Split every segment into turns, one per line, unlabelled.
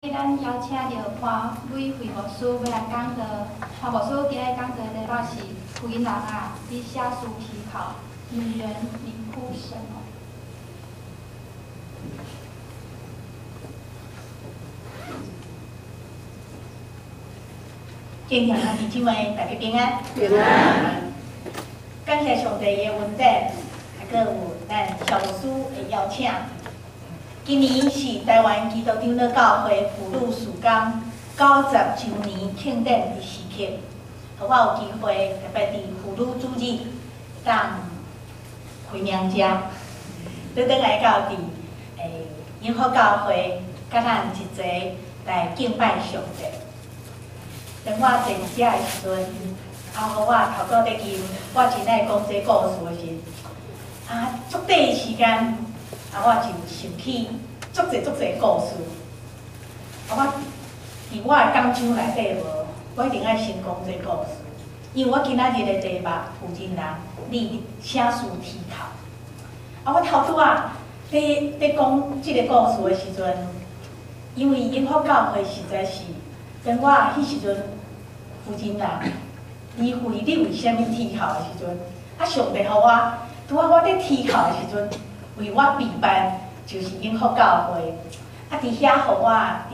咱邀請著潘偉惠牧師欲來講道。潘牧師今日講道的題目是“婦人啊，你寫詩啼哭；女人，你哭什麼？”
敬虔兄弟姊妹，大家平安。
平安。
感謝上帝的恩典，還閣有咱蕭牧師的邀請。今年是台灣基督長老教會婦女事工90週年慶典的時刻，予我有機會特別佇婦女主日當開名遮，轉轉來到佇永福教會，佮咱一齊來敬拜上帝。當我坐佇遮的時陣，啊，予我頭拄咧吟，我真愛講這故事的時陣，啊，足短的時間，啊，我就想起足濟足濟故事。啊，我佇我的講章內底無，我一定愛先講這故事，因為我今仔日的題目“婦人人，你寫詩啼哭”。啊，我頭拄仔佇講這个故事的時陣，因為永福教會實在是，當我彼時陣，婦人人，你為你為啥物啼哭的時陣，啊，上帝予我，拄仔我佇啼哭的時陣，為我備辦就是永福教會，啊，佇遐予我佇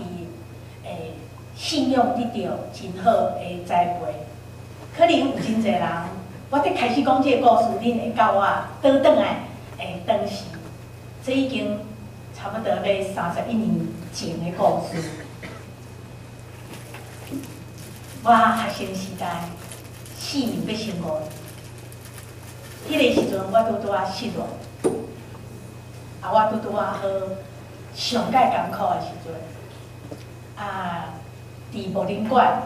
信仰得著真好的栽培。可能有真濟人，我佇開始講這个故事，恁會佮我倒轉來當時，這已經差不多欲31年前的故事。我學生時代四年欲升五年，彼个時陣我拄拄仔失戀，啊，我拄拄仔好上蓋艱苦的時陣，啊，佇牧靈館，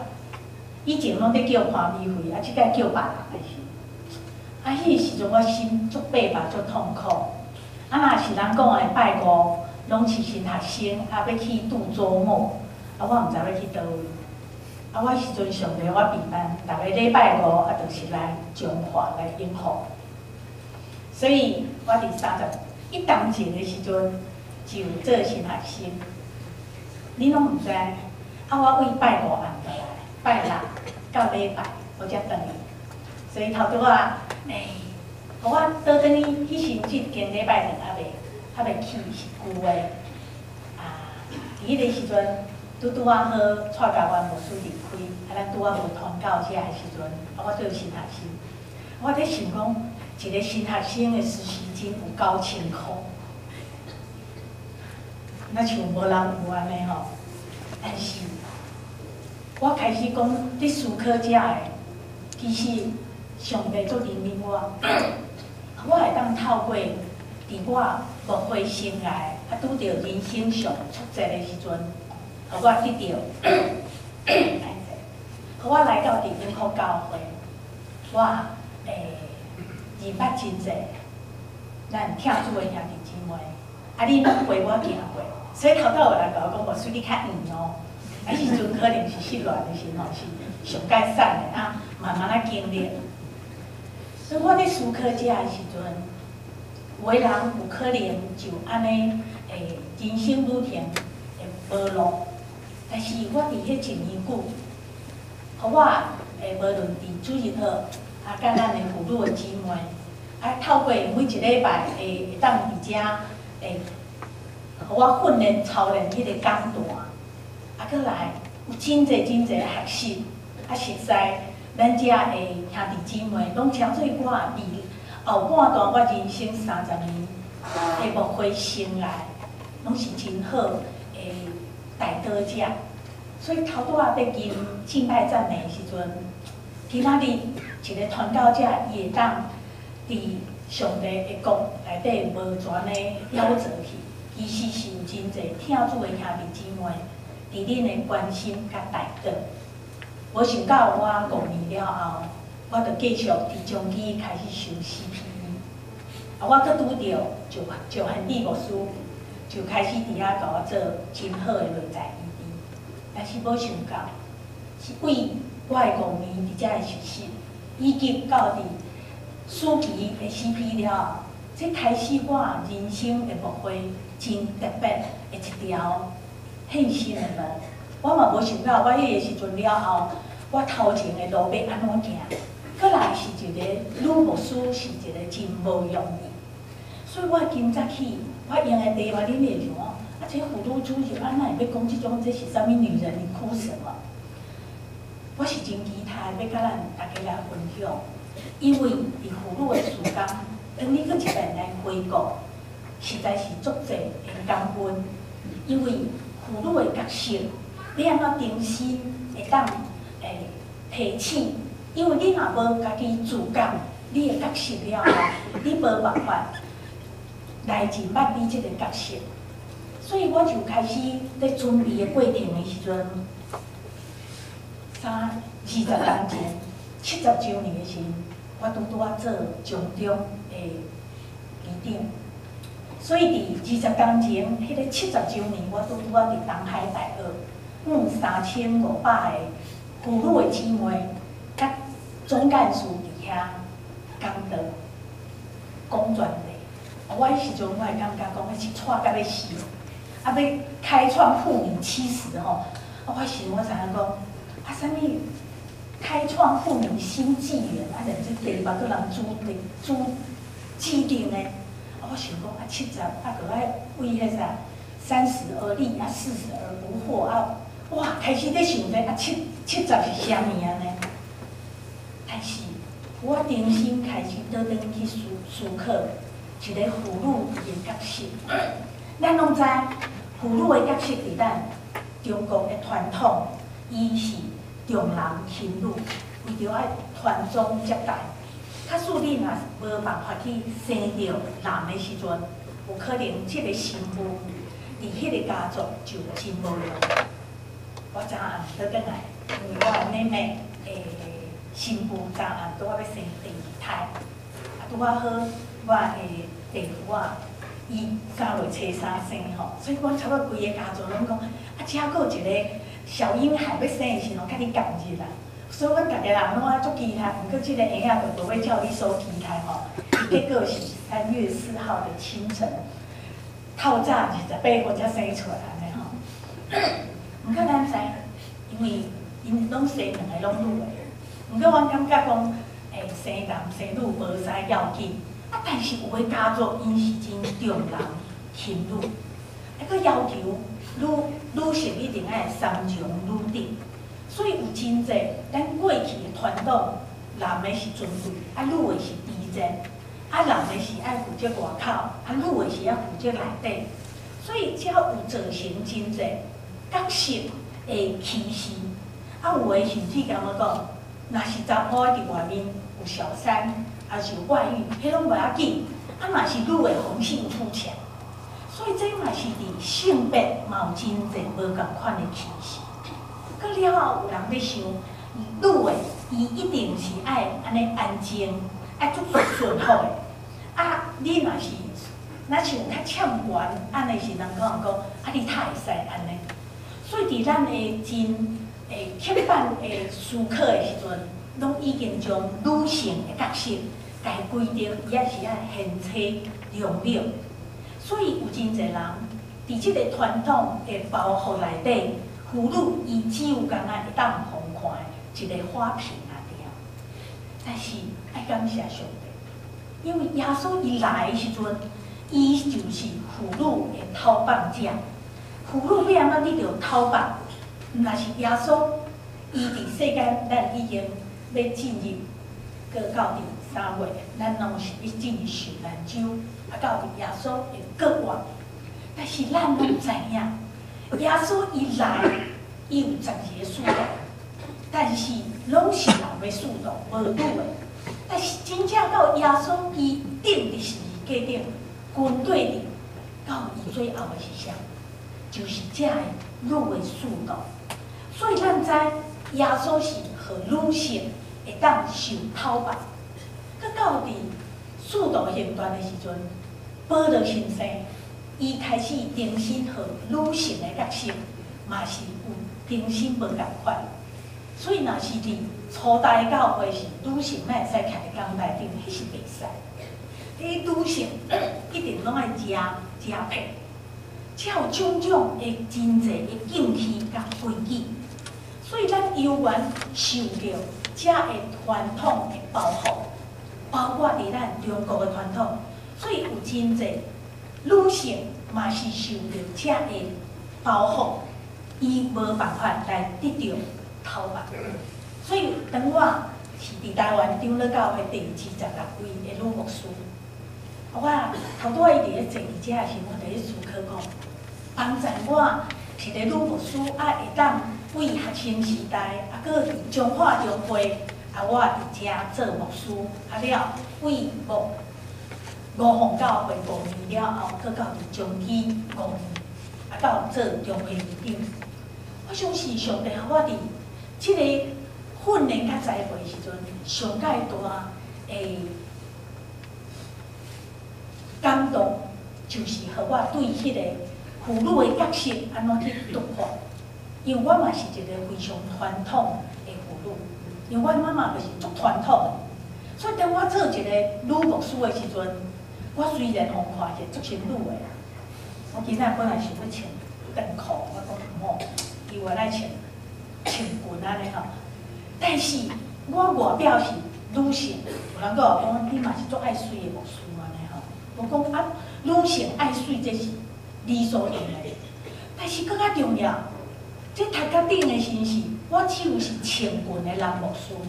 以前攏咧叫潘美惠，啊，這擺叫別人的時，啊，彼个時陣我心足百百足痛苦，啊，若是人講的拜五，攏是新學生，啊，欲去度週末，啊，我毋知欲去佗位。啊！我彼時陣上帝，我備辦，逐个禮拜五啊，就是來彰化來永福。所以我佇31冬前的時陣就做新學生。恁攏毋知，啊！我為拜五暗就來，拜六到禮拜我才轉去。所以頭拄仔，欸，予我倒轉去，彼時這間禮拜堂猶未起是舊的。啊，佇彼個時陣。拄拄仔好，蔡教員牧師離開，啊，咱拄仔無傳教遮的時陣，啊，我做新學生，我佇想講，一个新學生的實習金有9000箍，若像無人有按呢吼。但是，我開始講佇思考遮的，其實上帝足憐憫我，我會當透過佇我牧會生涯，啊，拄著人生上挫折的時陣。予我得著，予我來到佇永福教會，我認捌真濟咱疼主的兄弟姊妹，啊，恁攏陪我行過，所以頭拄有人共我講，牧師你較圓哦，啊，彼時陣可能是失戀的時吼，是上蓋慘的啊，慢慢仔經歷。所以我佇思考這的時陣，有的人有可能就按呢人生旅程會無路。但是我佇彼一年久，予我無論佇主日學，啊，佮咱的婦女的姊妹，啊，透過每一禮拜會當佇遮會，予我訓練操練彼個講壇，啊，閣來有真濟真濟學習，啊，實在咱遮的兄弟姊妹攏成做我佇後半段我人生30年的牧會生涯，攏是真好的代禱者，所以頭拄仔佇敬敬拜讚美的時陣，今仔日一个傳教者，伊會當佇上帝的國內底無全的夭折去，其實是有真濟疼主的兄弟姊妹佇恁的關心佮代禱。無想到我5年了後，我就繼續佇中基開始修 CPE，啊，我閣拄著趙漢弟牧師。就開始佇遐共我做真好的內在醫治，但是無想到，是為我的五年佇遮的實習，以及到佇暑期的 CP 了後，這開始我人生的牧會真特別的一條獻身的路。我嘛無想到，我彼個時陣了後，我頭前的路欲按怎行？閣來是一個女牧師，是一個真無容易。所以我今早起，我用的題目，恁會想講，啊，這婦女主任啊，哪會欲講這種？這是啥物女人？你哭什麼？我是真期待欲佮咱大家來分享，因為佇婦女的時間，當你閣一遍來回顧，實在是足濟的感恩，因為婦女的角色，你按怎重新會當提醒？因為你若無家己自覺，你的角色了後，你無辦法來認捌你這個角色。所以我就開始咧準備的過程的時陣，30年前，70週年的時陣，我拄拄仔做將中的里長，所以佇20年前，彼个七十週年，我拄拄仔佇東海大學，阮3500個婦女的姊妹，佮總幹事佇遐講道、講專題。我彼時陣我會感覺講，彼是掣甲欲死，啊欲開創婦女七十吼，啊我想我知影講，啊啥物開創婦女新紀元，啊連這題目閣人主定主指定的，啊我想講啊七十啊閣愛為彼啥30而立啊40而不惑啊，哇開始咧想這啊七十是啥物按呢？但是我重新開始倒轉去思考一個婦女的角色。咱攏知婦女的角色佇咱中國的傳統，伊是重男輕女，為著愛傳宗接代。假使你若無辦法去生著男的時陣，有可能這個身份佇彼個家族就真無用。我昨暗倒轉來，因為我的妹妹的新婦昨暗拄仔欲生第二胎，啊拄仔好我的弟婦仔伊3月初3生吼，所以阮差不多規个家族攏講，啊遮閣有一個小嬰孩欲生的時陣，佮你仝日啦。所以阮逐家人攏愛足期待，毋過這個嬰仔就無欲照你所期待吼。結果是3月4號的清晨，透早28分才生出來按呢吼。毋過咱知，因為𪜶攏生兩個攏女的，毋過阮感覺講，生男生女無啥要緊。啊，但是有的家族𪜶是真重男輕女，啊，閣要求女性一定愛三從五德，所以有真濟咱過去的傳統，男的是尊貴，啊，女的是低賤，啊，男的是愛負責外口，啊，女的是愛負責內底，所以才有造成真濟角色的歧視。啊，有的甚至感覺講，若是查埔佇外面有小三，抑是有外遇，彼攏無要緊。啊，若是女的紅杏出牆，所以這嘛是佇性別嘛有真濟無仝款的歧視。閣了後有人咧想，女的伊一定是愛按呢安靜，愛足順服的。啊，你若是若像較欠懸，按呢是人可能講，啊，你較會使按呢。所以佇咱的真刻板的思考的時陣，攏已經將女性的角色，共規定伊抑是愛賢妻良母。所以有真濟人佇這個傳統的包袱內底，婦女伊只有干焦會當予看的一個花瓶爾爾。但是愛感謝上帝，因為耶穌伊來的時陣，伊就是婦女的頭放者。婦女欲按怎得著頭放？若是耶穌，伊佇世間，咱已經欲進入閣到佇3月，咱攏是欲進入受難週，啊，到佇耶穌的復活。但是咱攏知影，耶穌伊來，伊有12個使徒，但是攏是男的使徒，無女的。但是真正到耶穌伊釘佇十字架頂，軍隊裡到伊最後的是啥？就是這个女的使徒。所以咱知耶穌是予女性會當受頭放。閣到佇使徒行傳的時陣，保羅先生伊開始重新予女性的角色，嘛是有重新無仝款。所以若是佇初代教會是女性哪會使徛佇講台頂，彼是袂使。彼女性一定攏愛食食屁，才有種種的真濟的禁忌佮規矩，所以咱猶原受著遮的傳統的包袱，包括佇咱中國的傳統，所以有真濟女性嘛是受著遮的包袱，伊無辦法來得著頭目。所以當我是佇台灣長老教會第76位的女牧師，我頭拄仔伊佇咧坐佇遮的時，我佇咧思考講，幫贊我一個女牧師啊，會當為學生時代，啊，閣佇彰化中會，啊，我佇遮做牧師，啊了，為牧五鳳教會五年了後，閣到佇彰基五年，啊，到做中會院長。我相信上帝予我佇這个訓練佮栽培時陣，上蓋大的感動，就是予我對彼個婦女的角色按怎去突破。因為我嘛是一個非常傳統的婦女，因為阮媽媽就是足傳統的，所以當我做一個女牧師的時陣，我雖然予人看是足仙女的，我今仔本來想欲穿長褲，我講毋好，伊原來穿穿裙按呢吼。但是我外表是女性，有人閣有講你嘛是足愛媠的牧師按呢吼。我講啊，女性愛媠這是理所當然，但是閣較重要，這頭殼頂的身是，我只有是穿裙的男牧師爾。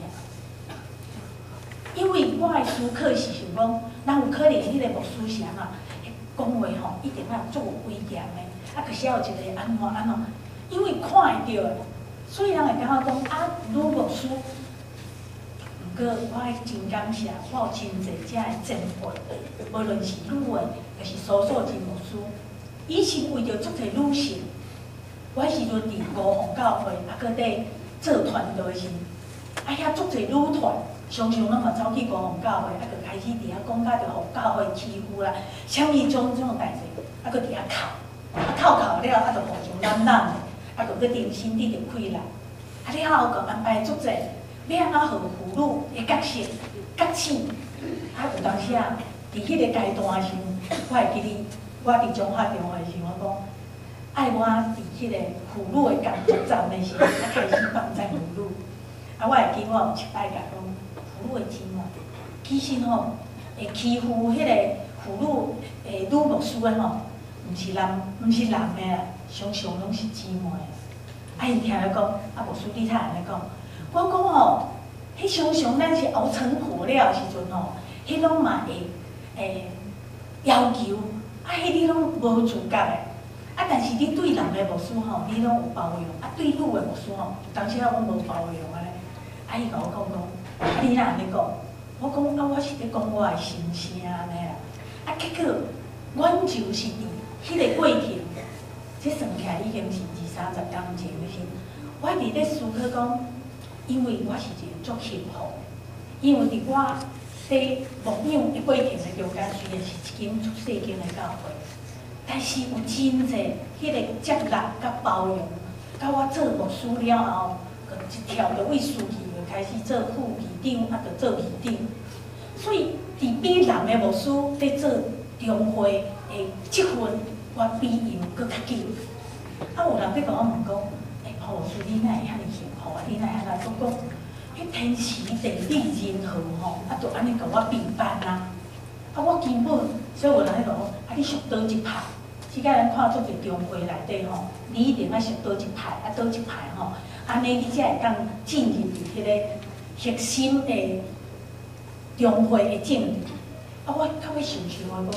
因為我的思考是想講，人有可能彼個牧師是按怎，講話吼一定愛足有威嚴的，啊，可是猶有一個按怎按怎，因為看會著的，所以人會感覺講啊，女牧師。毋過我愛真感謝，我有真濟遮的前輩，無論是女的，抑是蘇素貞牧師，伊是為著足濟女性。我彼時陣佇五鳳教會，啊，閣佇做傳道的時，啊，遐足濟女團，常常攏嘛走去五鳳教會，啊，就開始佇遐講甲著予教會欺負啦，啥物種種代誌，啊，閣佇遐哭，啊，哭哭了，啊，就互相攬攬的，啊，就閣重新得著氣力，啊，了後閣安排足濟，欲按怎予婦女的角色覺醒，啊，有當時啊，佇彼個階段的時陣，我會記得，我佇彰化中學的時，我講，愛我佇彼個婦女的工作站的時，啊，開始幫贊婦女。啊，我會記我有一擺共講，婦女的姊妹，其實吼，會欺負彼個婦女的女牧師的吼，毋是男，毋是男的啦，常常攏是姊妹。啊，𪜶聽咧講，啊，牧師你哪會按呢講？我講吼，彼常常咱是熬成火了的時陣吼，彼攏嘛會要求，啊，彼你攏無自覺的，啊，但是你對男的牧師吼，你攏有包容，啊，對女的牧師吼，有當時仔阮無包容按呢。啊，伊共我講講，啊，你哪按呢講？我講啊，我是咧講我的心聲按呢啦。啊，結果，阮就是佇彼個過程，這算起來已經是二三十冬前的事。我佇咧思考講，因為我是一個足幸福的，因為佇我佇牧養的過程的中間，雖然是一間足細間的教會，但是有真濟彼個接納佮包容，到我做牧師了後，閣一跳就位書記，就開始做副議長，啊，就做議長。所以，佇比男的牧師佇做中會的職分，我比𪜶閣較緊。啊，有人欲共我問講，欸，潘牧師，你哪會遐爾幸福啊？你哪會按呢？我講，彼天時地利人和吼，啊，就按呢共我備辦啊。啊，我根本，所以有人咧講，啊，你屬佗一派？這個咱看足濟中會內底吼，你一定愛屬佗一派，啊，佗一派吼，按呢你才會當進入佇彼個核心的中會的政治。啊，我到尾想想，我講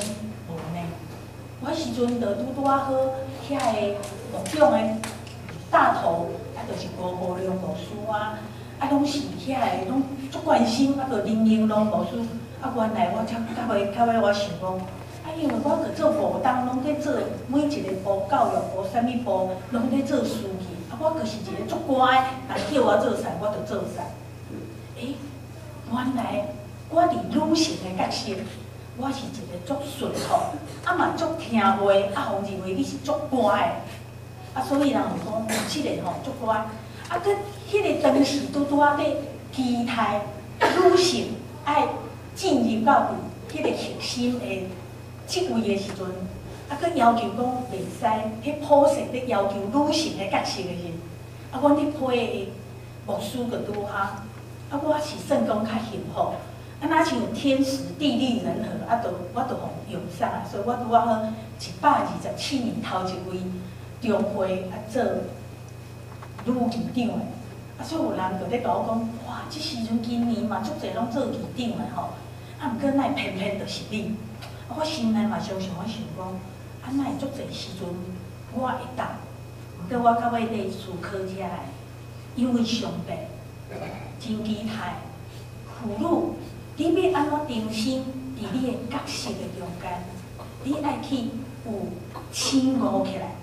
無呢。我彼時陣就拄拄仔好，遐个牧長的大頭，啊，就是吳國良牧師啊，啊，攏是遐个攏足關心，啊，閣林英龍牧師，啊，原來我才到尾到尾我想講，啊，因為我閣做五冬，攏佇做每一個部教育部啥物部，攏佇做書記，啊，我閣是一個足乖的，人叫我做啥，我就做啥。欸，原來我佇女性的角色，我是一個足順服，啊嘛足聽話，啊，予人認為你是足乖的，啊，所以人就講，這个吼足乖，啊，閣彼個當時拄拄仔咧期待女性愛進入到佇彼個核心的職位的時陣，啊，閣要求講袂使，彼普世咧要求女性的角色的時，啊，阮咧批的牧師閣拄好，啊，我是算講較幸福，啊，若像天時地利人和，啊，就我就予用上啊，所以我拄仔好127年頭一位中會啊做女議長的，啊，所以有人就咧共我講，哇，這時陣今年嘛足濟攏做議長的吼，啊，毋過哪會偏偏就是你？啊，我心內嘛常常咧想講，啊，哪會足濟時陣我會當，毋過我到尾底思考遮的，因為上帝真期待婦女，你欲按怎重新佇你的角色的中間，你愛去有醒悟起來，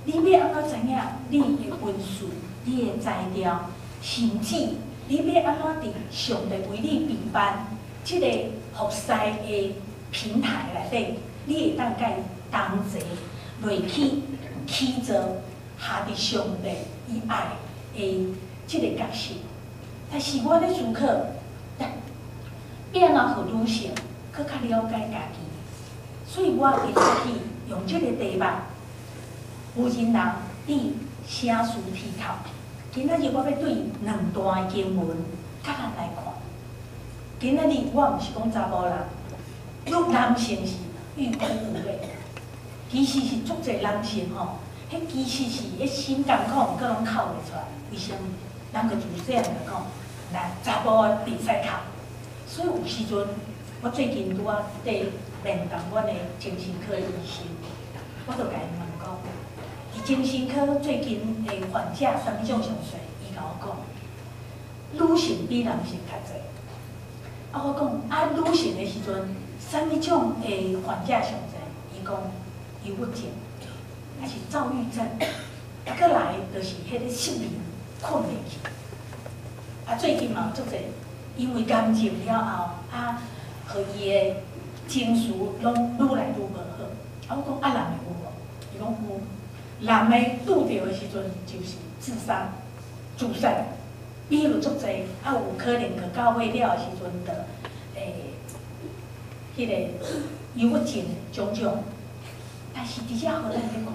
你欲按怎知影你的恩賜、你的才調，甚至你欲按怎佇上帝為你備辦這个服侍的平台內底，你會當佮伊同齊落去起做下佇上帝伊愛的這个角色。但是我咧思考，欲按怎予女性閣較了解家己，所以我會去用這個題目，婦人人你省思提考。今仔日我欲對兩段的經文，佮咱來看。今仔日我毋是講查埔人，愈男性是欲哭無淚，其實是足濟男性吼，彼其實是彼心艱苦，毋過攏哭袂出來。為啥物？人就自細漢就講，來查埔仔袂使哭。所以有時陣，我最近拄仔佇面談阮的精神科醫生，我就共伊問講，佇精神科最近的患者啥物種上濟？伊共我講，女性比男性較濟。啊，我講啊，女性的時陣，啥物種的患者上濟？伊講憂鬱症，抑是躁鬱症，啊，閣來就是彼个失眠，睏袂去。啊，最近嘛有足濟，因為癌症了後，啊，予伊的情緒攏愈來愈無好。啊，我講啊，男的有無？伊講有，男的拄著的時陣就是自殺、自殺，比如足濟，啊，有可能佫到尾了的時陣，就彼个憂鬱症種種。但是佇遮予咱咧看，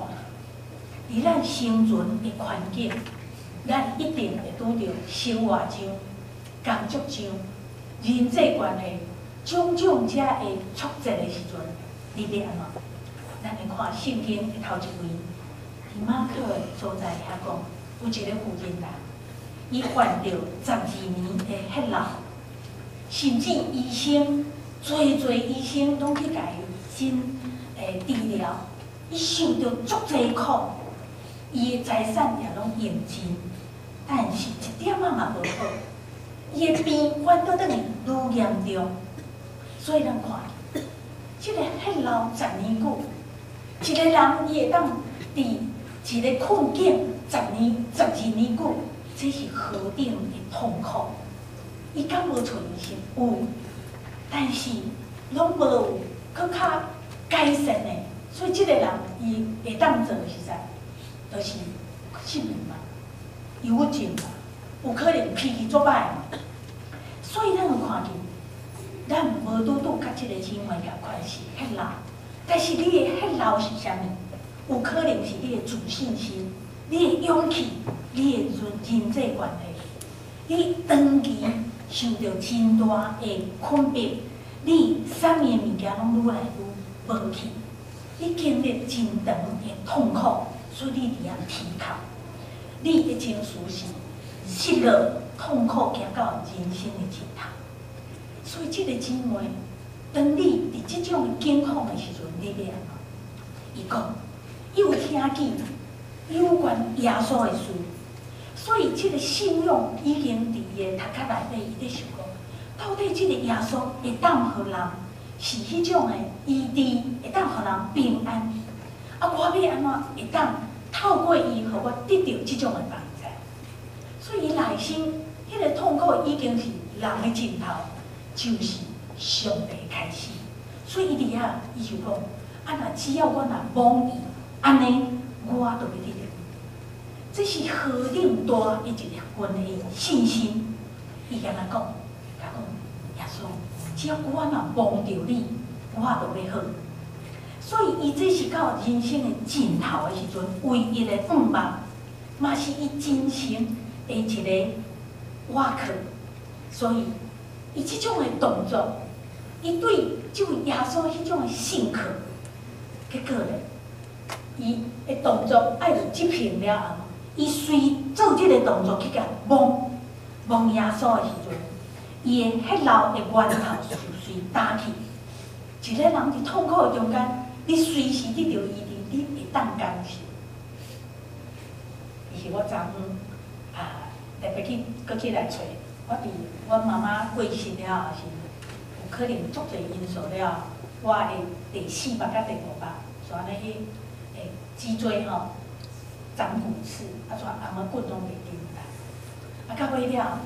佇咱生存的環境，咱一定會拄著生活上、工作上、人際關係種種遮的挫折的時陣，你欲按怎？咱來看聖經的頭一位，佇馬可的所在遐講，有一个婦人人，伊患著12年的血漏，甚至醫生，濟濟醫生攏去共伊診治療，伊受著足濟苦，伊的財產也攏用盡，但是一點仔嘛無好，伊的病反倒轉去愈嚴重，所以咱看，這个血漏10年久，一个人伊會當佇一个困境10年、12年久，這是何等的痛苦！伊敢無揣醫生？有，但是攏無有閣較改善的，所以這个人伊會當做的是啥？就是失眠嘛，憂鬱症嘛，有可能脾氣足歹嘛。所以咱有看見，咱無拄拄佮這个姊妹共款是血漏，但是你的血漏是啥物？有可能是你的自信心、你的勇氣、你的人際關係。你長期受著真大的困迫，你啥物的物件攏愈來愈無去，你經歷真長的痛苦，所以你佇遐啼哭，你的情緒是失落、痛苦，行到人生的盡頭。所以這个姊妹，當你佇這種境況的時陣，你欲按怎？伊講，伊有聽見有關耶穌的事，所以這个信仰已經佇伊的頭殼內底，伊咧想講，到底這个耶穌會當予人是彼種的醫治，會當予人平安。啊，我欲按怎會當透過伊，予我得著這種的幫助？所以伊內心彼个痛苦已經是人的盡頭，就是上帝開始。所以伊佇遐，伊就講：啊，若只要我若摸伊，按呢，我就欲得著。這是何等大的一份的信心！伊敢若講，共講耶穌，只要我若摸著你，我就欲好。所以伊這是到人生的盡頭的時陣，唯一的願望，嘛是伊真誠的一個倚靠。所以，伊這種的動作，伊對這位耶穌彼種的信靠，結果咧，伊的動作愛著執行了後，伊隨做這个動作去共摸摸耶穌的時陣，伊的血漏的源頭就隨打去。一個人佇痛苦的中間，你隨時得著醫治，你會當感受。伊是我昨昏啊，特別去閣去來揣，我佇阮媽媽過身了後是，有可能足濟因素了，我的第四目佮第五目，就按呢去會脊椎吼長骨刺，啊，跩頷仔骨攏袂振動。啊，到尾了，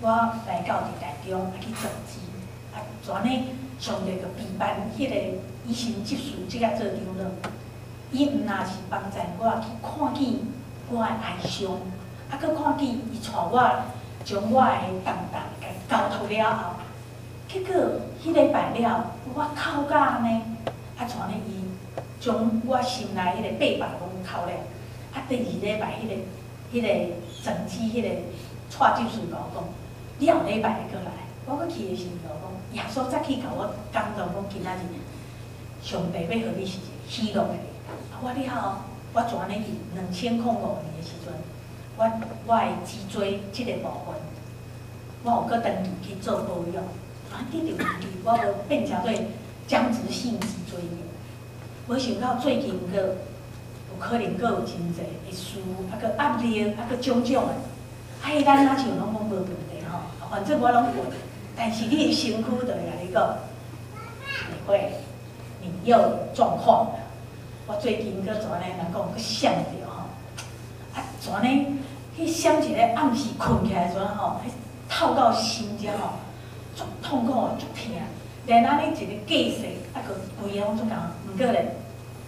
我來到佇台中啊去轉機，啊，就按呢上帝就備辦彼个醫生執事這个做長老，伊毋若是幫贊我去看見我的哀傷，啊，閣看見伊帶我將我的重擔共交託了後，結果彼禮拜了，我哭甲按呢，啊，跩呢伊將我心內彼個八百攏哭了，啊，第二禮拜彼个診治彼個蔡執事共我講，你後禮拜會閣來，我閣去的時陣，講耶穌早起共我感動，講今仔日上帝欲予你是一個喜樂的禮拜。啊，我了後，我就按呢佇2005年的時陣，我的脊椎這个部分，我有閣轉去去做保養，啊，得著醫治，我無變成做僵直性脊椎炎。無想到最近閣有可能閣有真濟的事，啊，閣壓力，啊，閣種種的，啊，彼咱若像攏講無問題吼，反正我攏過，但是你的身軀就會共你講，你會，你又有狀況。我最近閣怎按呢人講，閣閃著吼，啊，怎按呢？彼閃一个暗時睏起來時陣吼，彼透到心遮吼，足痛苦，足疼。連按呢一个過勢，啊，閣規个攏足仝。毋過咧，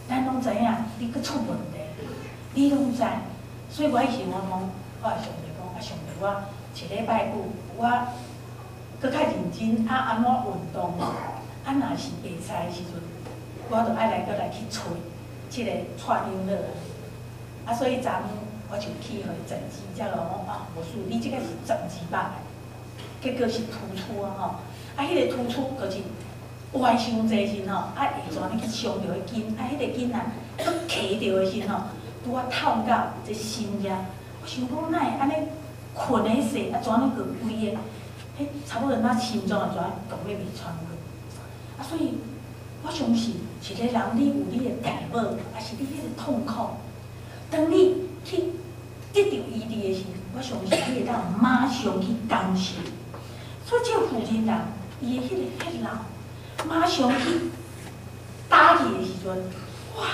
咱攏知影，你閣出問題，你攏知。所以我彼時我講，我共上帝講，啊，上帝，我一禮拜久，我閣較認真啊，按怎運動，啊，若是袂使的時陣，我就愛來閣來去揣這个蔡長老。啊，所以昨昏我就去予伊診治，才共我講啊，無事，你這个是10%，結果是突出啊吼，啊，彼个突出就是歪傷濟時吼，啊，會怎按呢去傷著彼筋，啊，彼个筋啊，閣卡著的時吼，拄仔痛到這心遮，我想講哪會按呢睏咧勢，啊，怎按呢閣規个，彼差不多若心臟會怎講欲袂喘過，啊，所以我相信一個人你有你的煩惱，抑是你彼个痛苦，當你去得著醫治的時，我相信你會當馬上去感受。所以這個婦人人，伊的彼个血漏，馬上去打去的時陣，哇！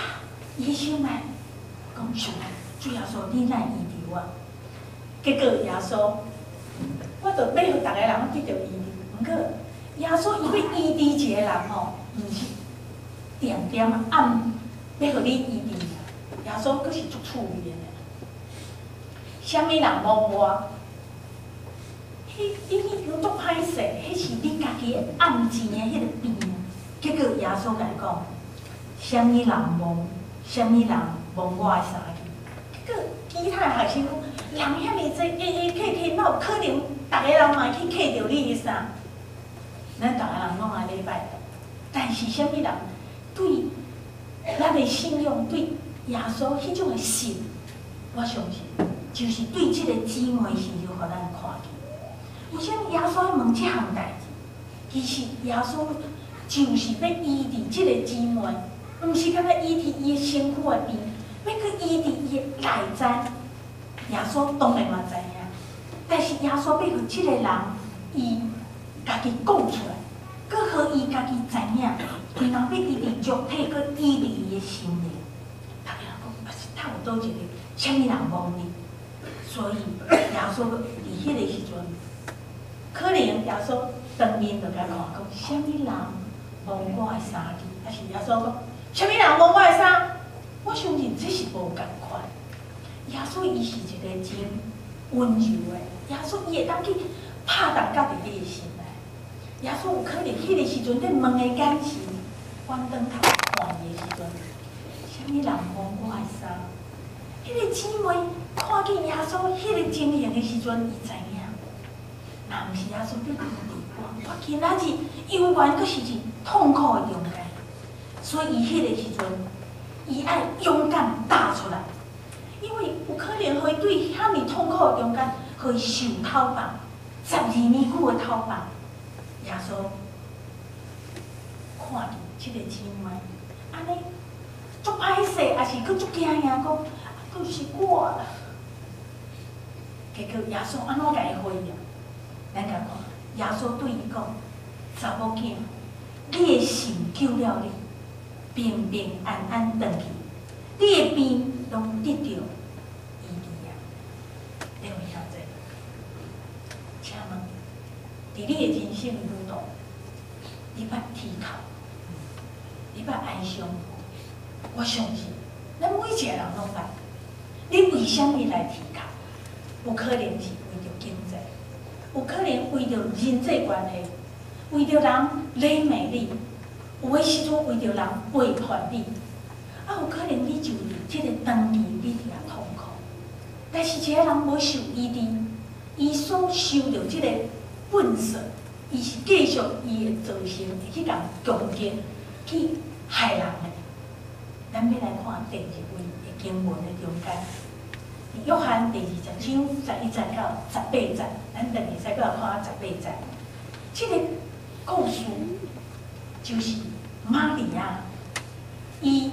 伊的心內講上帝，主耶穌，你哪會醫治我？結果耶穌，我著欲予逐个人得著醫治。毋過耶穌伊欲醫治一個人吼，毋是點點按欲予你醫治。耶穌閣是足趣味的。啥物人摸我？彼你已經足歹勢，彼是你家己暗錢的彼个病。結果耶穌共伊講：啥物人摸？啥物人摸我的衫去？結果其他的學生講：人遐爾濟，下下客客，哪有可能逐个人嘛會去客著你的衫？咱逐个人攏愛禮拜，但是啥物人對咱的信仰對耶穌彼種的信，我相信就是對這个姊妹是就予咱看見。為啥物耶穌會問這項代誌？其實耶穌就是欲醫治這个姊妹，毋是干焦醫治伊的身軀的病，欲去醫治伊的內在。耶穌當然嘛知影，但是耶穌欲予這个人伊家己講出來，閣予伊家己知影，然後欲醫治肉體，閣醫治伊的心靈。逐家人講，啊是透佗一个，啥物人摸你？所以耶穌佇彼個時陣，可能耶穌當面就共看講，啥物人摸我的衫去？抑是耶穌講，啥物人摸我的衫？我相信這是無仝款。耶穌伊是一個真溫柔的，耶穌伊會當去拍動到佇你的心內。耶穌有可能彼個時陣咧問的眼神，轉轉頭看伊。的時陣，啥物人摸我的衫？彼個姊妹看見耶穌彼個情形的時陣，伊知影，若毋是耶穌欲醫治我，我今仔日猶原閣是佇痛苦的中間。所以伊彼個時陣，伊愛勇敢踏出來，因為有可能予伊對遐爾痛苦的中間，予伊受討放，12年久的討放。耶穌看見這個姊妹，按呢足歹勢，抑是閣足驚訝，講啊，就是我啦。結果耶穌按怎共伊回應？咱共看，耶穌對伊講：查某囝，你的信救了你，平平安安轉去，你的病攏得著醫治啊！你有曉得？請問，佇你的人生旅途，你捌啼哭，你捌哀傷無？我相信，咱每一個人攏捌。你為啥物來啼哭？有可能是為著經濟，有可能為著人際關係，為著人禮罵你，有的時陣為著人背叛你，啊，有可能你就佇這個當期你佇遐痛苦。但是這個人無受醫治，伊所受著這個糞掃，伊是繼續伊會造成會去共攻擊，去害人的。咱欲來看第二位的經文的中間，約翰第20章11節到18節，咱等會使閣來看十八節。這個故事就是瑪利亞，伊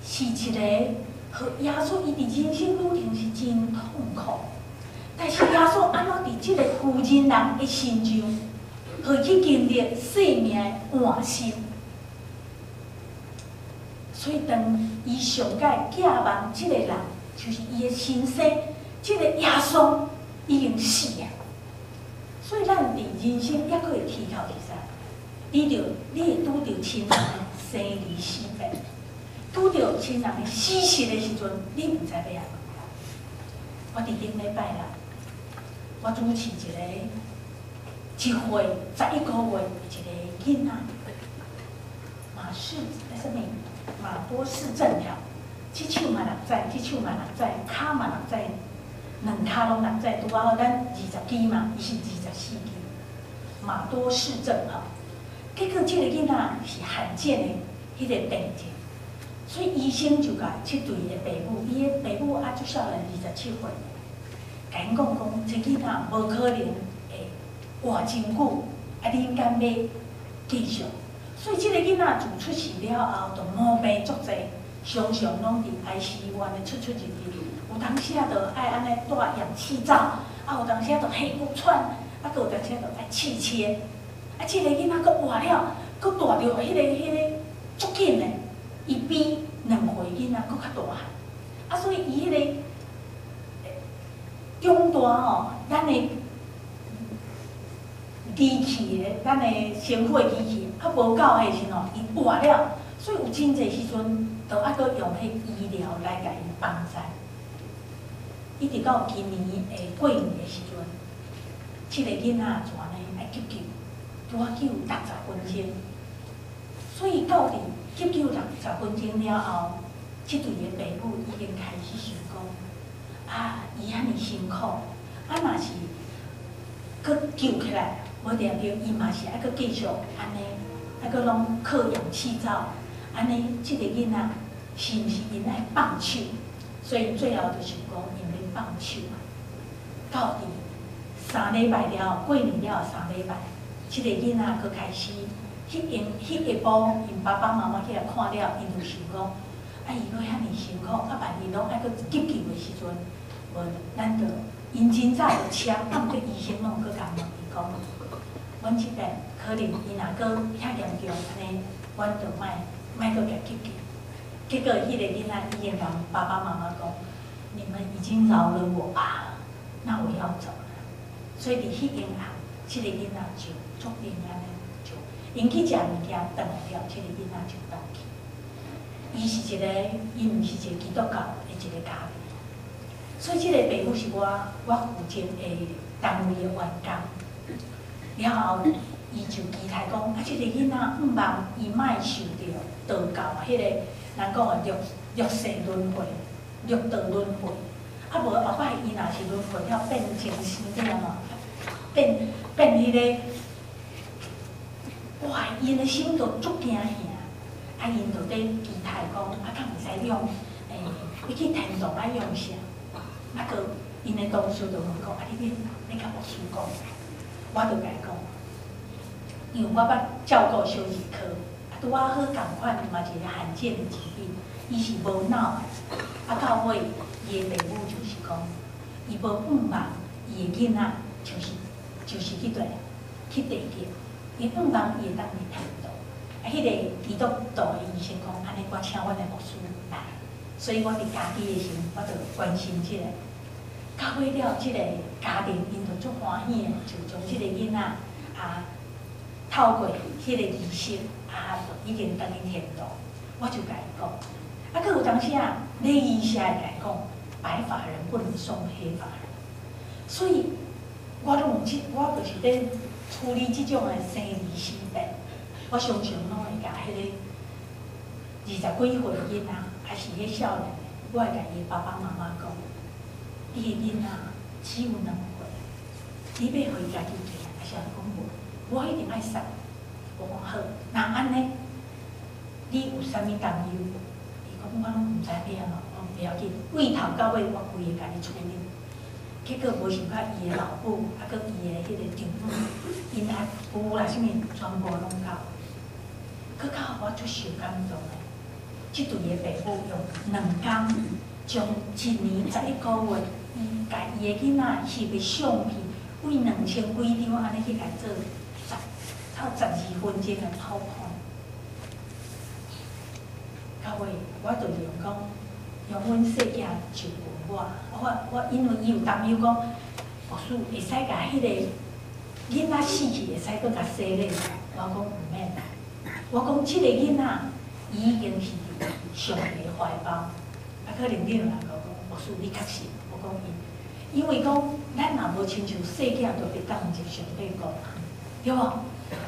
是一個予耶穌伊佇人生旅程是真痛苦，但是耶穌按怎佇這個婦人人的身上，予伊去經歷生命的換新。所以當伊上蓋寄望這個人，就是伊的親生，這個耶穌已經死啊。所以咱佇人生猶閣會啼哭是啥？你會拄著親人的生離死別，拄著親人的死訊的時陣，你毋知欲按怎。我佇頂禮拜六，我主持一個1歲11個月的一個囡仔，馬氏啥物？馬多氏症了，這手嘛六指，這手嘛六指，跤嘛六指，兩跤攏六指，拄仔好咱20支嘛，伊是24支。馬多氏症吼，結果這個囡仔是罕見的彼個病症，所以醫生就共這對的爸母，伊的爸母啊足少年27歲，共𪜶講講，這囡仔無可能會活真久，啊，恁敢欲繼續？所以這個囡仔自出世了後，就毛病足濟，常常攏佇 ICU 按呢出出入入，有當時啊，就愛按呢戴氧氣罩，啊有當時啊，就氣鼓喘，啊閣有當時啊，就愛氣切。啊，這個囡仔閣活了，閣帶著彼個足緊的，伊比2歲囡仔閣較大漢。啊，所以伊彼個長大吼，咱的機器的，咱的身軀的機器猶無夠彼時吼，伊活了，所以有真濟時陣，都愛閣用彼醫療來共伊幫助。一直到今年的過年的時陣，這個囡仔就按呢愛急救，拄仔救60分鐘。所以到佇急救六十分鐘了後，這對的爸母已經開始想講，啊，伊遐爾辛苦，啊，若是閣救起來，無定著伊嘛是愛閣繼續按呢，愛閣攏靠氧氣罩，按呢，這個囡仔是毋是𪜶愛放手？所以最後就想講，𪜶欲放手。到佇3禮拜了後，過年了後三禮拜，這個囡仔閣開始，彼下彼下晡，𪜶爸爸媽媽起來看了，𪜶就想講，啊，伊閣遐爾辛苦，啊，萬一攏愛閣急救的時陣，無咱就𪜶真早就簽，啊，毋過醫生攏閣共問伊講，阮這邊可能伊若閣遐嚴重按呢，阮就莫莫閣共急救。結果，彼個囡仔已經共爸爸媽媽講：你們已經饒了我吧，那我要走了。所以佇彼間暗，這個囡仔就足平安的就，𪜶去食物件，轉來了，這個囡仔就轉去。伊是一個，伊毋是一個基督教的一個家庭，所以這個爸母是我負責的單位的員工。了後，伊就期待講，啊，這个囡仔向望伊莫受著道教彼个人講的六六世輪迴、六道輪迴。啊，無後擺伊若是輪迴了變精神了嘛，變變彼个，哇！𪜶的心就足驚嚇，啊，𪜶就咧期待講，啊，敢會使用，欸，欲去天堂愛用啥？啊，閣𪜶的同事就問講，啊，你欲欲共牧師講，我就共伊講，因為我捌照顧小兒科，啊，拄仔好仝款嘛一个罕見的疾病，伊是無腦，啊，到尾伊的爸母就是講，伊無向望伊的囡仔，就是就是去佗去地獄，伊向望伊會當佇天堂。啊，彼个基督徒的醫生講，按呢我請阮的牧師來，所以我佇家己的時陣，我就關心這個。到尾了，這個家庭𪜶就足歡喜的，就將這個囡仔啊透過彼個儀式啊，就已經轉去天堂。我就共伊講，啊，閣有當時啊，禮儀社會共伊講，白髮人不能送黑髮人，所以我攏有這，我就是咧處理這種的生離死別，我常常攏會共彼個二十幾歲囡仔，還是彼少年的，我會共伊爸爸媽媽講，你的囡仔只有兩歲，你欲予伊家己行，還是講無？我一定愛送。我講好，若按呢，你有啥物擔憂？伊講我攏毋知欲按怎，我講不要緊，對頭到尾我規个共你處理。結果無想到伊的老母，啊，閣伊的彼个丈母，𪜶阿姑啦，啥物全部攏到。閣較予我足受感動的，這對的爸母用兩工，將一年11個月，伊共伊的囡仔翕的相片，對兩千幾張按呢去共做十，差12分鐘的 PowerPoint。到尾我就用講，用阮細囝就問我，我我因為伊有擔憂講，牧師會使共彼个囡仔死去，會使閣共洗禮？我講毋免。我講這个囡仔伊已經是佇上帝懷抱，啊，可能恁有人講，牧師你確信？我講伊，因為講咱若無親像細囝，就袂當入上帝國，對無？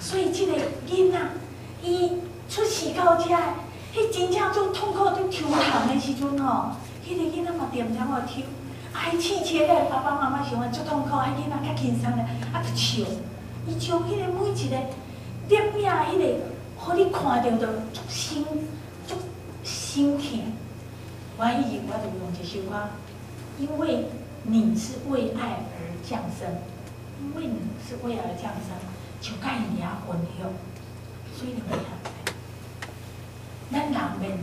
所以這个囡仔伊出世到遮，彼真正足痛苦佇抽痰的時陣吼，彼个囡仔嘛恬恬仔抽，啊，彼試車咧，爸爸媽媽想講足痛苦，彼囡仔較輕鬆咧，啊，就笑。伊將彼個每一個粒影，彼個，予你看著就足心足心疼。我彼日我就用一首歌，因為你是為愛而降生，因為你是為愛而降生，就佮𪜶遐分享。所以你會看，咱人面臨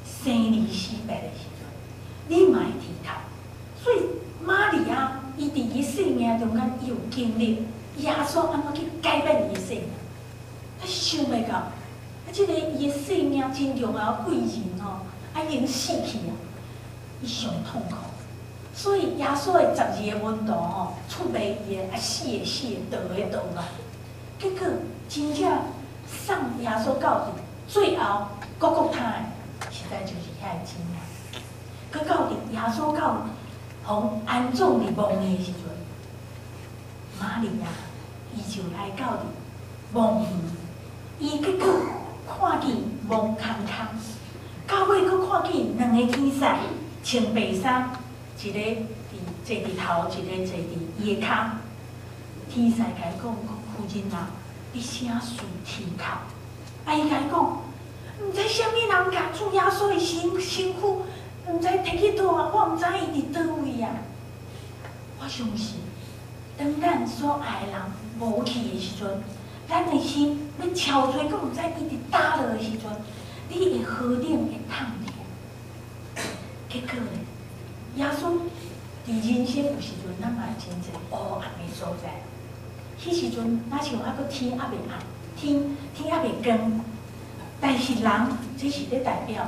生離死別的時陣，你嘛會啼哭。所以瑪利亞，伊佇伊生命中間，伊有經歷耶穌按怎去改變伊的生命，他想袂到，啊，這个伊的生命真重要貴人吼，啊已經死去啊，伊上痛苦。所以耶穌的12个門徒吼，出賣伊的，啊死的死的，逃的逃啊。結果真正送耶穌到佇最後，各各他的，實在就是遐个姊妹。閣到佇耶穌到予安葬佇墓園的時陣，瑪利亞伊就來到佇墓園，伊結果看見墓空空，到尾閣看見兩个天使穿白衫，一個佇坐佇頭，一個坐佇伊的跤。天使共伊講：夫人啊，你啥事啼哭？啊，伊共伊講，毋知啥物人共主耶穌的身身軀，毋知提去佗啊，我毋知伊佇佗位啊。我相信，當咱所愛的人無去的時陣，咱的心欲敲揣，閣毋知伊佇佗落的時陣，你會何等的痛疼？結果呢？耶穌佇人生有時陣，咱嘛會真濟烏暗的所在。彼時陣，若像猶閣天猶未暗，天天猶未光，但是人這是咧代表，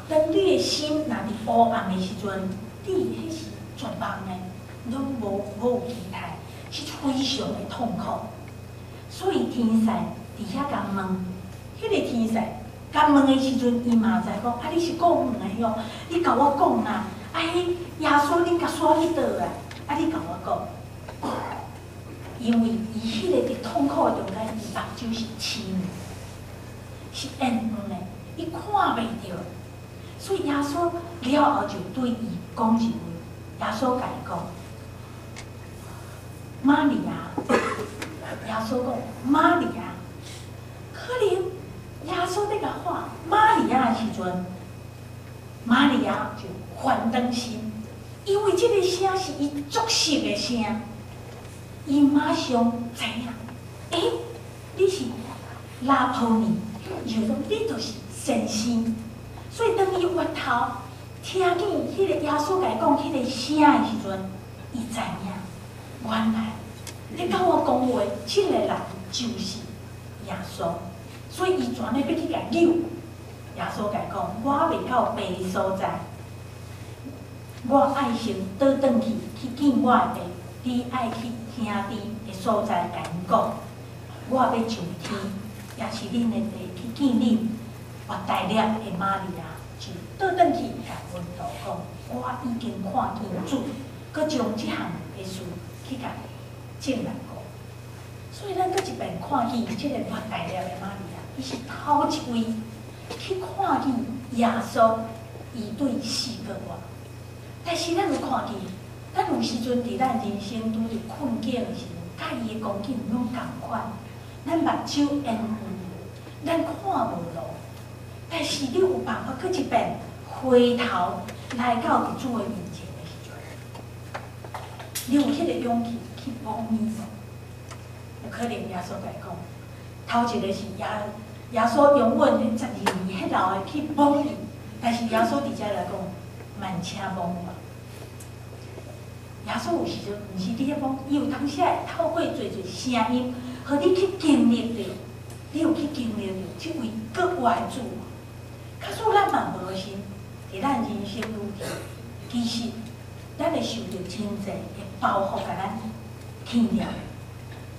當你的心若佇烏暗的時陣，你彼是絕望的，攏無無有期待，是非常的痛苦。所以天使佇遐共問，彼个天使共問的時陣，伊嘛知講，啊，你是顧問的喲，你共我講啊，啊，彼耶穌恁共徙去佗啊？啊，你共我講。因為伊彼个佇痛苦的中間，伊目睭是痴盲，是遠遠的，伊看袂著。所以耶穌了後就對伊講一話，耶穌共伊講：瑪利亞，耶穌講瑪利亞，可能耶穌佇共喊瑪利亞的時陣，瑪利亞就翻轉身，因為這个聲是伊足熟的聲，伊馬上知影，欸，你是拉波尼，伊就講你就是先生。所以當伊回頭聽見彼个耶穌共伊講彼个聲的時陣，伊知影，原來咧佮我講話，這个人就是耶穌。所以伊全咧欲去共搝。耶穌共伊講：我未到爸的所在，我愛先倒轉去去見我的爸，你愛去兄弟的所在，共𪜶講，我欲上天，也是恁的爸去見恁。抹大拉的瑪利亞就倒轉去共門徒講：我已經看見主，閣將這項的事去共眾人講。所以咱閣一遍看見這个抹大拉的瑪利亞，伊是頭一位去看見耶穌，伊對四個活。但是咱有看見，咱有時陣佇咱人生拄著困境的時陣，佮伊的光景攏仝款，咱目睭緣遠，咱看無路。但是你有辦法閣一遍回頭來到佇主的面前的時陣，你有彼个勇氣去摸伊無？有可能耶穌共伊講，頭一个是耶穌擁吻12年彼老的去摸伊，但是耶穌佇遮來講，慢請摸我。耶穌有時陣毋是你咧摸，伊有當時會透過濟濟聲音，予你去經歷著，你有去經歷著這位閣活的主。假使咱嘛無信，佇咱人生旅途，其實咱會受著真濟的包袱，共咱牽著。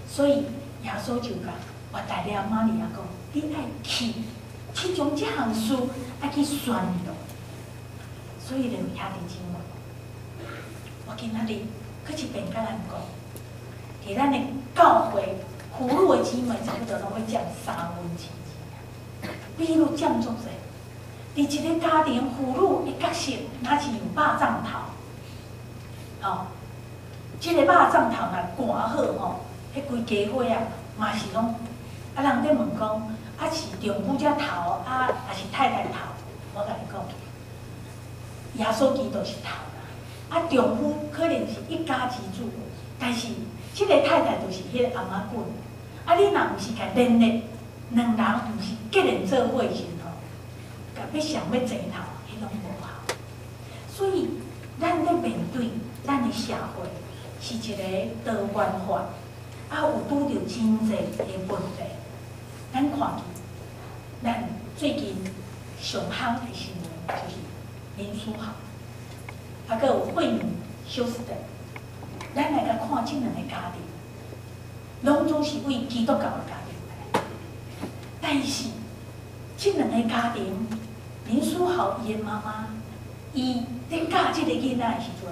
所以耶穌就共抹大拉瑪利亞講：你愛去，去將這項事愛去宣揚。所以咧，兄弟姊妹，我今仔日閣一遍共咱講，佇咱的教會婦女的姊妹差不多攏欲佔2/3，比率佔足濟。佇一个家庭，婦女的角色，若是有肉粽頭，吼，這个肉粽頭若寒好吼，彼規家伙仔嘛是攏，啊人咧問講，啊是丈夫才頭，啊抑是太太頭？我共你講，耶穌基督是頭啦，啊丈夫可能是一家之主，但是這个太太就是彼个翁仔棍，啊你若毋是共連結，兩人毋是結連做伙時吼，欲想欲齊頭，彼攏無效。所以，咱咧面對咱的社會是一個多元化，啊有拄著真濟的問題。咱看見，咱最近上夯的新聞就是林書豪，啊，閣有惠敏休斯頓。咱來共看這兩个家庭，攏總是為基督教的家庭來，但是這兩个家庭，林書豪伊的媽媽，伊咧教這个囡仔的時陣，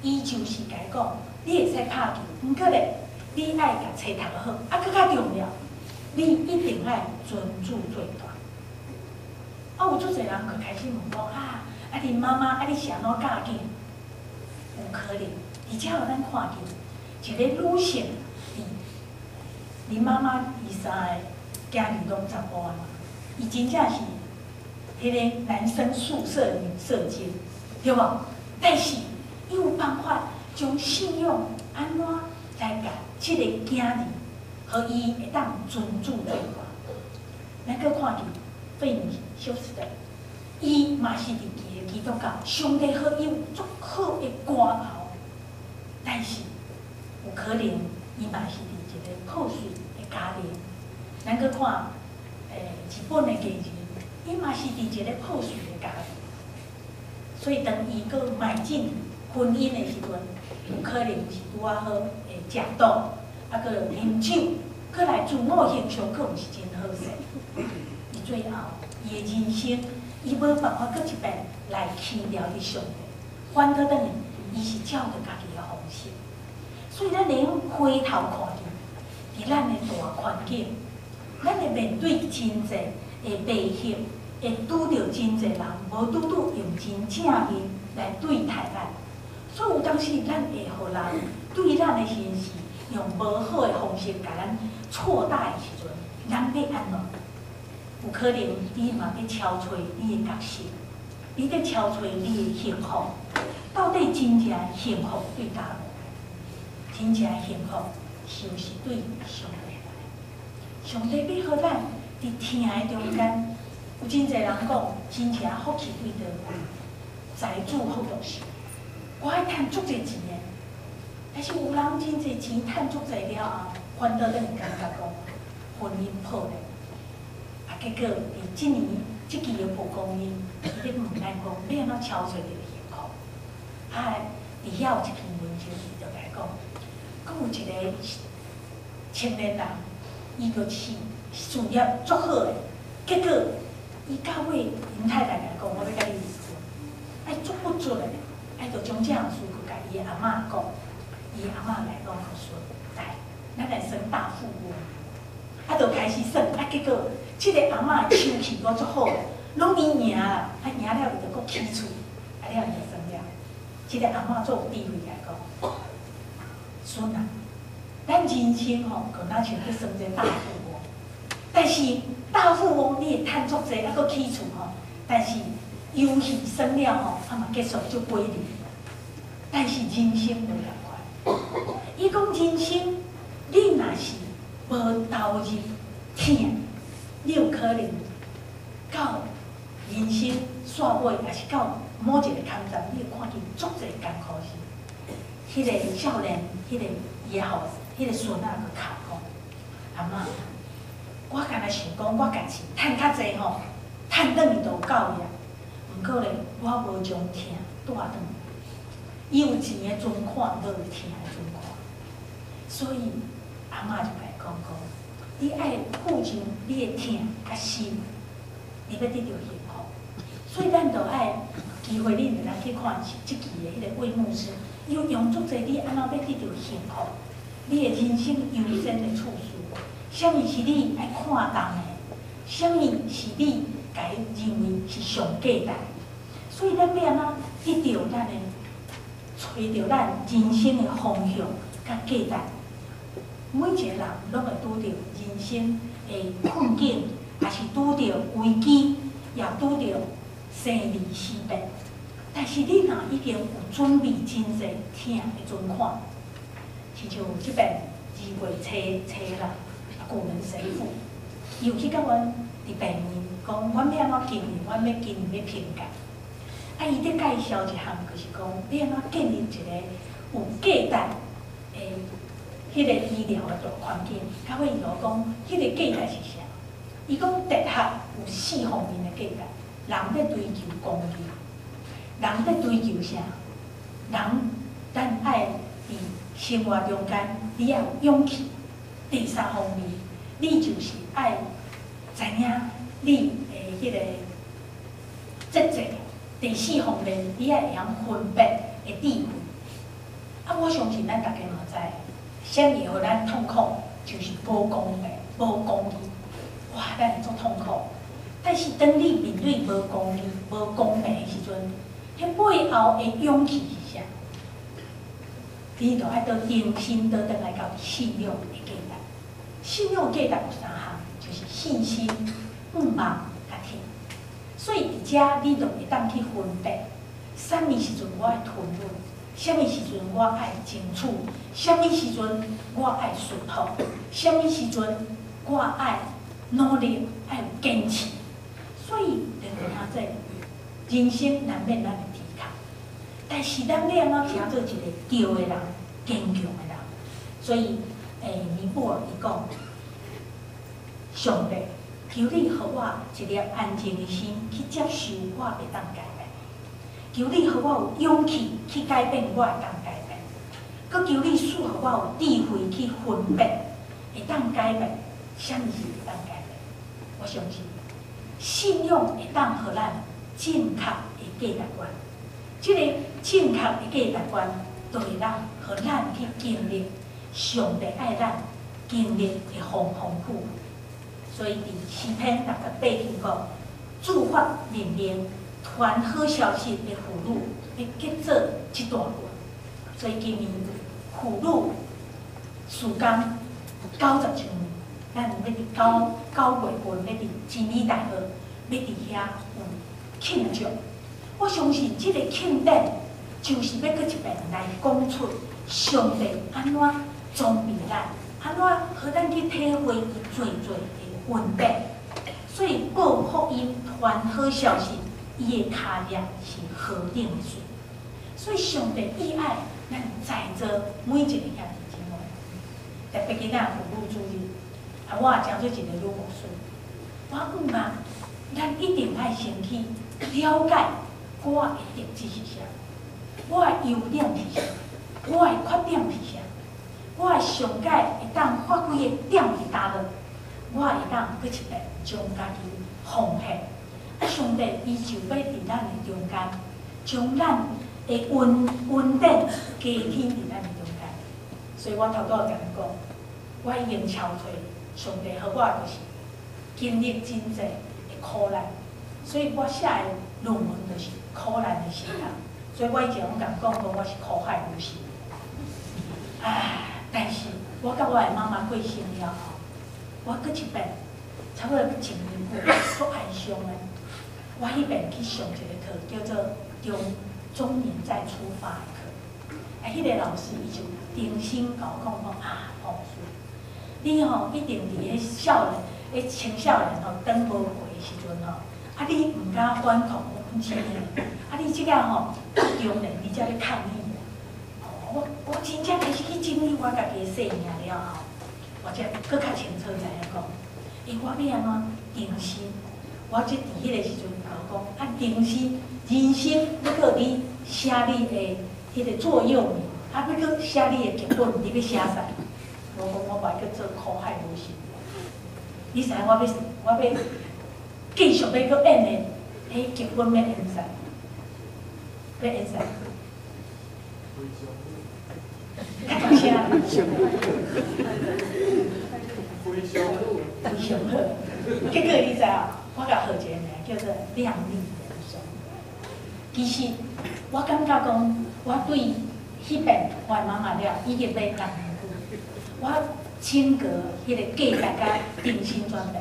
伊就是共伊講，你會使拍球，毋過咧，你愛共冊讀好，啊，閣較重要，你一定愛尊主做大。啊，有足濟人就開始問講啊，啊，恁媽媽啊，你是按怎教囝？有可能，而且予咱看見一个女性，佇恁媽媽伊三个囝兒攏查埔仔嘛，伊真正是彼个男生宿舍女舍監，對無？但是伊有辦法將信仰按怎來共這个囝兒，予伊會當尊主做大。咱閣看見費米休斯頓，伊嘛是佇基督教，上帝予伊有足好的歌喉，但是有可能伊嘛是佇一个破碎的家庭。咱閣看，日本的藝人，伊嘛是佇一个破碎的家庭，所以當伊閣邁進婚姻的時陣，有可能是拄仔好會食賭，啊，閣啉酒，閣來自我形象，閣毋是真好勢。伊最後，伊的人生，伊無辦法閣一遍來輕描佇上帝，反倒轉來，伊是照著家己的方式。所以咱會用回頭看見，佇咱的大環境，咱會面對真濟的威脅，會拄著真濟人無拄拄用真正面來對待咱，所以有當時咱會予人對咱的身世用無好的方式共咱錯待的時陣，咱欲按怎？有可能你嘛欲敲揣你的角色，你咧敲揣你的幸福，到底真正幸福對佗落？真正幸福是毋是對上帝來？上帝欲予咱佇疼的中間，有真濟人講，真正福氣對佗來？財主福祿壽，我愛趁足濟錢的，但是有人真濟錢趁足濟了後，反倒轉感覺講婚姻破裂，啊，結果佇這年這期的蒲公英，伊咧問咱講，欲按怎敲揣著幸福？啊，佇遐有一篇文章，伊就來講，閣有一個青年人，伊就是事業足好的，結果伊到尾𪜶太太共伊講，我欲共你離婚，愛足不足的，愛就將這項事閣共伊的阿嬤講，伊阿嬤來講，說，來，咱來算大富翁，啊，就開始算，啊，結果這個阿嬤的手氣閣足好，攏伊贏啦，啊贏了伊就閣起厝，啊了伊就算了。這個阿嬤足有智慧來講，孫啊，咱人生吼，就若像去算這大富翁，但是大富翁你會趁足濟，啊閣起厝吼，但是遊戲算了吼，啊嘛結束足過癮。但是人生無仝款，伊講人生，你若是無投入疼，你有可能到人生煞尾，抑是到某一個坎站，你會看見足濟艱苦事。彼個少年，彼個伊的後，彼個孫仔閣哭講：阿嬤，我敢若想講，我家己趁較濟吼，趁轉去就有夠矣啊。毋過咧，我無將疼帶轉來。伊有錢的存款，無疼的存款。所以阿嬤就共伊講講，你愛付上你的疼佮心，你欲得著幸福。所以咱就愛機會，恁會當去看這期的彼個魏牧師，伊有用足濟你按怎欲得著幸福，你的人生優先的次序，啥物是你愛看重的，啥物是你共伊認為是上價值。所以咱欲按怎得著咱的，揣著咱人生的方向佮價值。每一個人攏會拄著人生的困境，抑是拄著危機，也拄著生離死別。但是你若已經有準備真濟疼的存款，親像這遍2月初六，古人神父，伊有去共阮佇病院講，阮欲按怎經營，阮欲經營欲平價。啊，伊咧介紹一項，就是講欲按怎建立一個有價值的彼個醫療的大環境。到尾伊就講，彼個價值是啥？伊講哲學有四方面的價值，人咧追求公義，人咧追求啥？人咱愛佇生活中間，你愛有勇氣。第三方面，你就是愛知影你的彼個節制。第四方面，你愛會曉分別的智慧。啊，我相信咱逐家嘛知，啥物會予咱痛苦，就是無公平、無公義。哇，咱會足痛苦。但是當你面對無公義、無公平的時陣，彼背後的勇氣是啥？你就愛倒重新倒轉來到信仰的價值。信仰價值有三項，就是信心、盼望、佮疼。所以佇遮你就會當去分別，啥物時陣我愛吞忍，啥物時陣我愛爭取，啥物時陣我愛順服，啥物時陣我愛努力，愛有堅持。所以，聽這人生難免咱會跌跤，但是咱欲按怎成做一個對的人、堅強的人？所以，尼泊爾伊講，上帝，求你予我一粒安靜的心去接受我袂當改變，求你予我有勇氣去改變我會當改變，閣求你賜予我有智慧去分別會當改變，啥物是袂當改變。我相信信仰會當予咱正確的價值觀，這個正確的價值觀，就會當予咱去經歷上帝愛咱經歷的風風雨雨。所以佇詩篇68篇講，主發命令，傳好消息的婦女欲結做這大群。所以今年婦女事工90周年，咱欲佇9月份欲佇真理大學，欲佇遐有慶祝。我相信這個慶典就是欲閣一遍來講出上帝按怎裝備咱，按怎予咱去體會伊濟濟的恩典。所以報福音、傳好消息，伊的跤跡是何等的水。所以上帝意愛咱在座每一個兄弟姊妹，特別今仔婦女主日，啊，我也成做一個女牧師，我向望咱一定愛先去了解我的特質是啥，我的優點是啥，我的缺點是啥，我的上蓋會當發揮的點佇佗落，我會當閣一遍將家己奉獻。啊，上帝伊就欲佇咱的中間，將咱的恩典加添佇咱的中間。所以我頭拄仔共你講，我已經超脫上帝予我就是經歷真濟的苦難，所以我寫的論文就是苦難的神學。所以我以前攏共講講我是苦海女神。唉，但是我佮我的媽媽過身了後，我閣一遍差不多一年久，足哀傷的。我彼遍去上一個課，叫做中年再出發的課。啊，彼個老師伊就重新共我講講啊，黃師，你吼一定佇彼少年、彼青少年吼轉無過的時陣吼，啊你毋敢反抗，阮真的，啊你這個吼中年你才咧抗議啊！我真正開始去整理我家己的生命了後，我才閣較清楚知影講，欸，我欲按怎重新？我這佇彼個時陣共我講，啊，重新人生欲閣你寫你的彼個座右銘，啊，欲閣寫你的劇本，你欲寫啥？我講我無愛閣做苦海女神。你知影我欲繼續欲閣演的，彼劇本欲演啥？欲演啥？較大聲。
非常好。
非常好。結果你知影？我共號一個名叫做靚麗人生。其實我感覺講，我對彼遍我的媽媽了，已經欲6年久。我整個彼個價值佮重新轉變。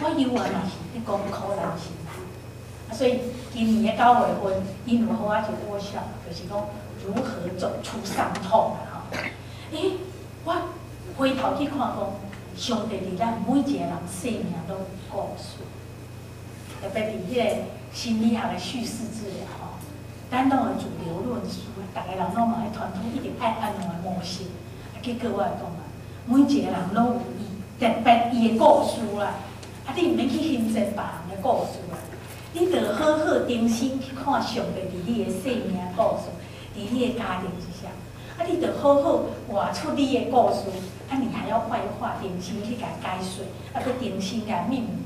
我猶原嘛是咧講苦難神學。啊，所以今年的9月份，𪜶有予我一個 workshop，就是講如何走出傷痛啊！吼，欸，我回頭去看講，上帝佇咱每一個人生命攏有故事。特別佇彼個心理學的敘事治療吼，咱攏會主流論述，逐个人攏嘛愛傳統一定愛按怎的模式。啊，結果我會講啊，每一個人攏有伊特別伊的故事啦。啊，你毋免去輕賤別人的故事啦，你著好好重新去看上帝佇你的生命故事，佇你的家庭是啥。啊，你著好好活出你的故事，啊，你還要外化，重新去共解說，啊，閣重新共命名。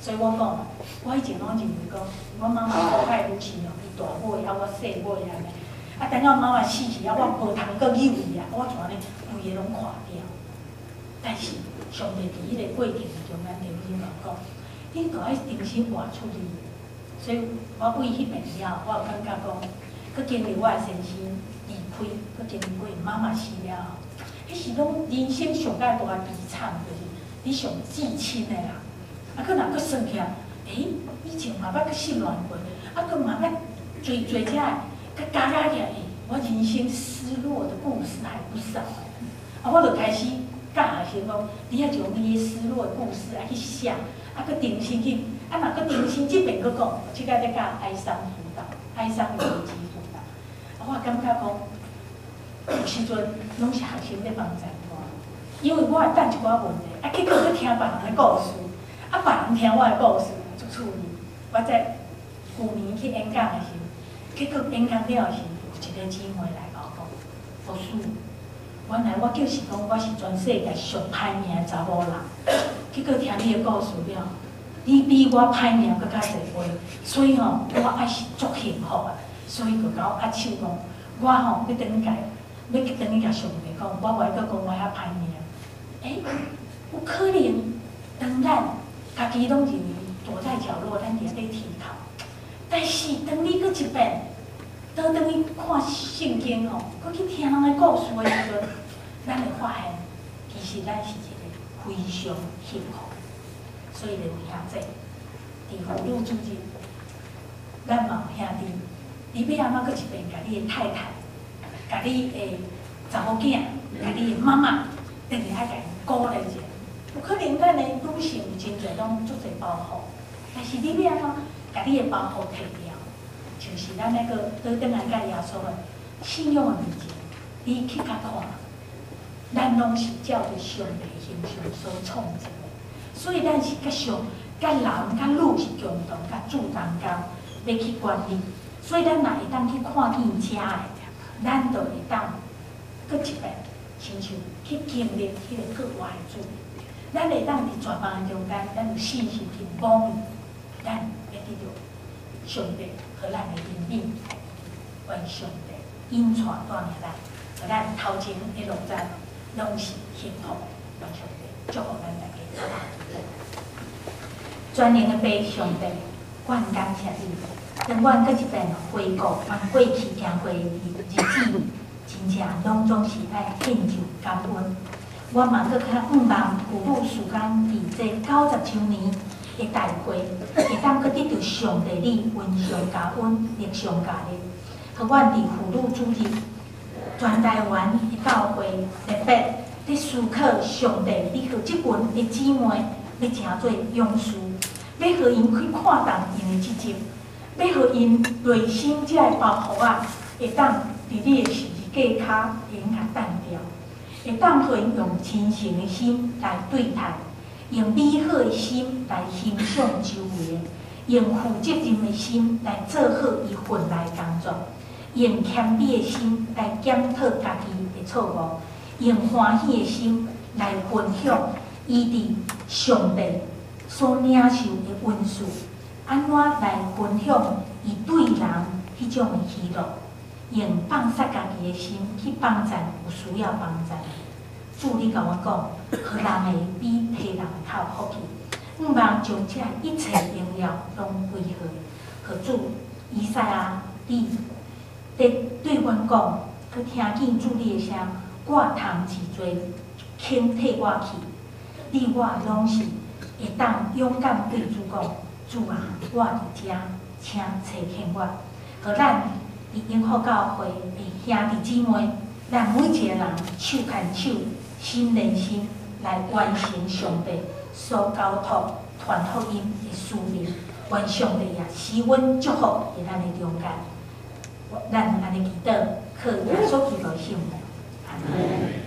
所以我講，我以前攏認為講，阮媽媽苦海女神哦，伊大尾啊，我細尾按呢。啊，等到媽媽死去啊，我無通閣扭伊啊，我就按呢規个攏垮掉。但是上帝佇彼個過程中間，重新共講，你著愛重新活出你。所以我為彼遍了後，我有感覺講，閣經歷我的先生離開，閣經歷過媽媽死了後，彼是攏人生上蓋大的悲慘，就是你上至親的人。啊，閣若閣算起來，欸，以前嘛捌去失戀過，啊，閣嘛捌濟濟遮個，閣加加起來，欸，我人生失落的故事還不少。啊，我就開始教學生講，你愛將你的失落的故事愛去寫，啊，閣重新去，啊，若閣重新這遍閣講，這個咧教哀傷輔導、哀傷危機輔導。啊，我感覺講，有時陣攏是學生咧幫助我，因為我會等一寡問題，啊，結果閣聽別人的故事。啊，別人聽我的故事，足趣味。我在舊年去演講的時陣，結果演講了時，有一個姊妹來共我講，牧師，原來我就是講我是全世界上歹命的查某人。結果聽你的故事了，你比我歹命閣較濟倍，所以吼，我愛是足幸福啊。所以就共我握手講，我吼欲轉去，欲轉去共上帝講，我無愛閣講我遐歹命。欸，有可能當咱家己攏認為躲在角落，咱佇遐咧啼哭。但是當你閣一遍倒轉去看聖經吼，閣去聽人的故事的時陣，咱會發現，其實咱是一個非常幸福。所以咧，兄弟，佇婦女主日，咱嘛有兄弟，你欲按怎閣一遍，共你的太太、共你的查某囝、共你的媽媽，轉去愛共𪜶鼓勵一下。有可能咱的女性有真濟攏足濟包袱，但是你欲按怎共你的包袱提掉？就是咱那個倒轉來佮耶穌的信仰的面前，你去共看，咱攏是照著上帝形象所創造的，所以咱是佮上、佮男、佮女是共同佮主同工欲去管理，所以咱若會當去看見遮的，咱就會當閣一遍，親像去經歷彼個閣活的主。咱會當佇絕望中間，咱有信心去摸咱欲得著上帝予咱的恩典，願上帝引帶帶領咱，予咱頭前的路程攏是幸福，願上帝祝福咱大家。全能的父上帝，阮感謝你。當阮閣一遍回顧阮過去行過的日子，真正攏總是愛獻上感恩。我嘛閣較向望婦女事工佇這90週年的大會，會當閣得著上帝你恩上加恩，力上加力，予阮佇婦女主日，全台灣的教會特別佇思考上帝，你予這群的姊妹欲成做勇士，欲予𪜶去看重𪜶的職責，欲予𪜶內心這个包袱仔，會當佇你的十字架跤會用共擲掉，會當予𪜶用真誠的心來對待，用美好的心來欣賞周圍的，用負責任的心來做好伊份內工作，用謙卑的心來檢討家己的錯誤，用歡喜的心來分享伊佇上帝所領受的恩賜，按怎來分享伊對人彼種的喜樂，用放捨家己的心去幫贊有需要幫贊的。主，你共阮講，予人的比提人的較有福氣。向望將這一切榮耀攏歸予予主。以賽亞，你佇對阮講，閣聽見主你的聲，我通治罪，肯替我去。你我攏是會當勇敢對主講：主啊，我佇遮，請差遣我。予咱佇永福教會的兄弟姊妹，咱每一個人手牽手、心連心來完成上帝所交託傳福音的使命。願上帝也使阮祝福佇咱的中間。咱按呢祈禱，靠耶穌基督聖名。阿門。